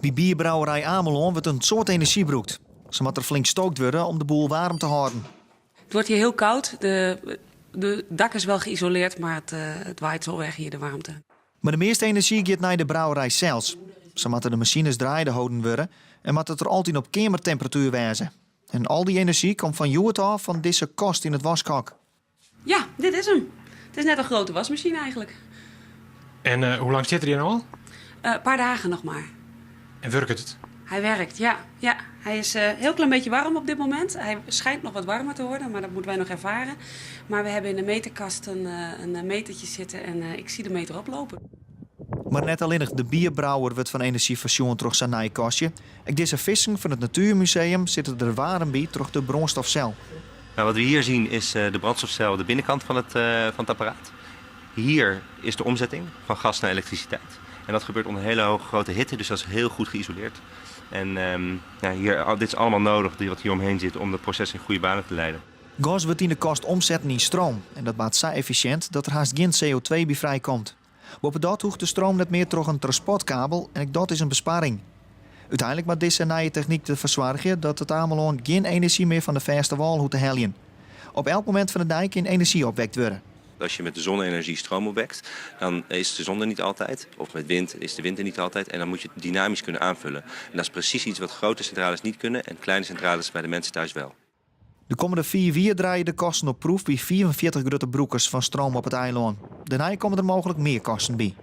By bierbrouwerij Amelân wurdt in soad enerzjy brûkt. Sa moat der flink stookt wurde om de boel waarm te hâlden. Het wordt hier heel koud. De, de dak is wel geïsoleerd, maar het, het waait zo weg hier, de warmte. Mar de measte enerzjy giet nei de brouwerij sels. Sa moatte de masines draaide holden wurde en moat it der altyd op keamertemperatuer wêze. En al dy enerzjy komt fan hjoed ôf fan dizze kast yn it waskhok. Ja, dit is hem. Het is net een grote wasmachine eigenlijk. En uh, hoe lang sit er hjir no al? Een uh, paar dagen nog maar. En wurket it? Hij werkt, ja. ja. Hij is een uh, heel klein beetje warm op dit moment. Hij schijnt nog wat warmer te worden, maar dat moeten wij nog ervaren. Maar we hebben in de meterkast een, een metertje zitten en ik zie de meter oplopen. Mar net allinnich de bierbrouwer wurdt fan enerzjy foarsjoen troch sa'n nij kastje. Ek dizze fisken fan it Natuermuseum sitte der waarm by troch de brânstofsel. Nou, wat we hier zien is de brandstofcel, de binnenkant van het apparaat. Hier is de omzetting van gas naar elektriciteit. En dat gebeurt onder hele hoge grote hitte, dus dat is heel goed geïsoleerd. En ja, hier, dit is allemaal nodig, wat hier omheen zit, om het proces in goede banen te leiden. Gas wurdt yn de kast omsetten yn stroom en dat bart sa effisjint dat der hast gjin CO2 by frijkomt. Boppedat hoecht de stroom net mear troch in transportkabel en ek dat is in besparring. Uteinlik moat dizze nije technyk derfoar soargje dat it Amelân gjin enerzjy mear fan de fêste wâl hoecht te heljen. Op elk momint fan de dei kin enerzjy opwekt wurde. Als je met de zonne-energie stroom opwekt, dan is de zon er niet altijd. Of met wind is de wind er niet altijd. En dan moet je het dynamisch kunnen aanvullen. En dat is precies iets wat grote centrales niet kunnen en kleine centrales bij de mensen thuis wel. De kommende 4 jier draaie de kasten op proef by 45 grutte brûkers fan stroom op it eilân. Dêrnei komme der mooglik mear kasten by.